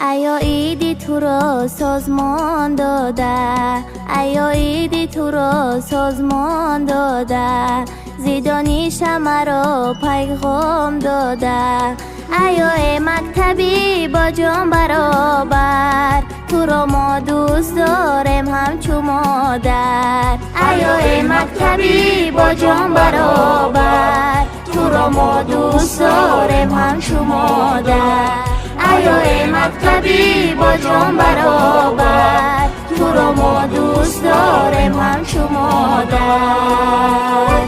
Аё иди туро созмон дода, аё иди туро созмон дода, зи дониша маро пайғом дода. Аё э мактабӣ бо ҷон баробар, туро мо дӯст дорем ҳамчу модар. Аё э мактабӣ бо ҷон баробар, туро мо дӯст дорем ҳамчу модар. Аё э мактабӣ бо ҷон баробар, туро мо дӯст дорем ҳамчу модар.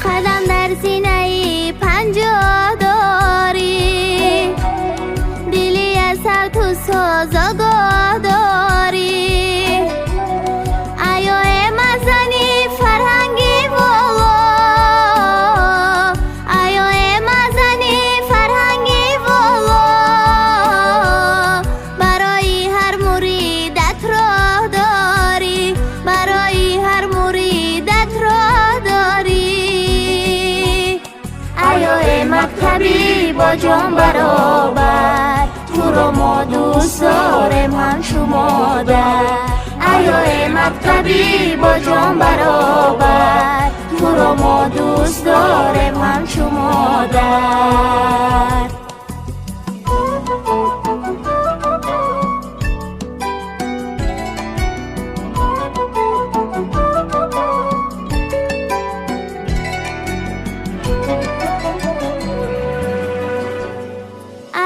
Қадам дар зинаи 50 дорӣ, дили аз ту соз огоҳ дорӣ. Аё э мазани фарҳанги воло, аё э мазани фарҳанги воло, барои ҳар муридат роҳ дорӣ, барои ҳар муридат роҳ дорӣ. Аё э мактабӣ бо ҷон баробар, туро мо дӯст дорем ҳамчу модар. Аё э мактабӣ бо ҷон баробар, туро мо дӯст дорем ҳамчу модар.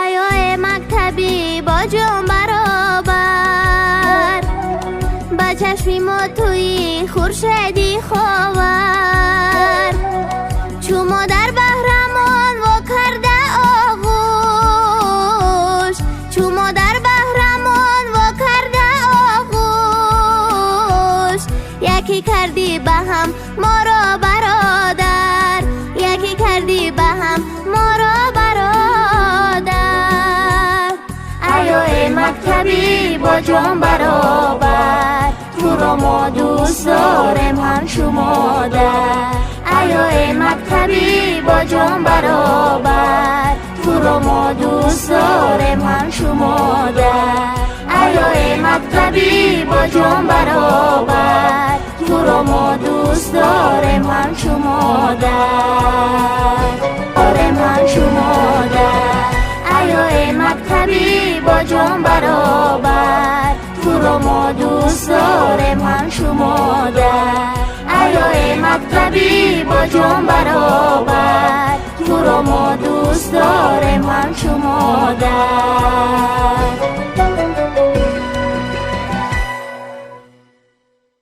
Аё э мактабӣ бо ҷон баробар, ба чашми мо туи хуршеди ховар. Чу модар баҳрамон во карда оғӯш, чу модар баҳрамон во карда оғӯш, якӣ кардӣ ба ҳам моро бародар, якӣ кардӣ ба ҳам моро бародар. Аё э мактабӣ бо ҷон баробар, туро мо дӯст дорем ҳамчу модар. Аё э мактабӣ бо ҷон баробар, туро мо дӯст дорем ҳамчу модар. Аё э мактабӣ бо ҷон баробар, туро мо дӯст дорем ҳамчу модар. Дорем ҳамчу модар. Аё э мактабӣ бо ҷон баробар, туро мо дӯст дорем ҳамчу модар. Аё э мактабӣ бо ҷон баробар, туро мо дӯст дорем ҳамчу модар.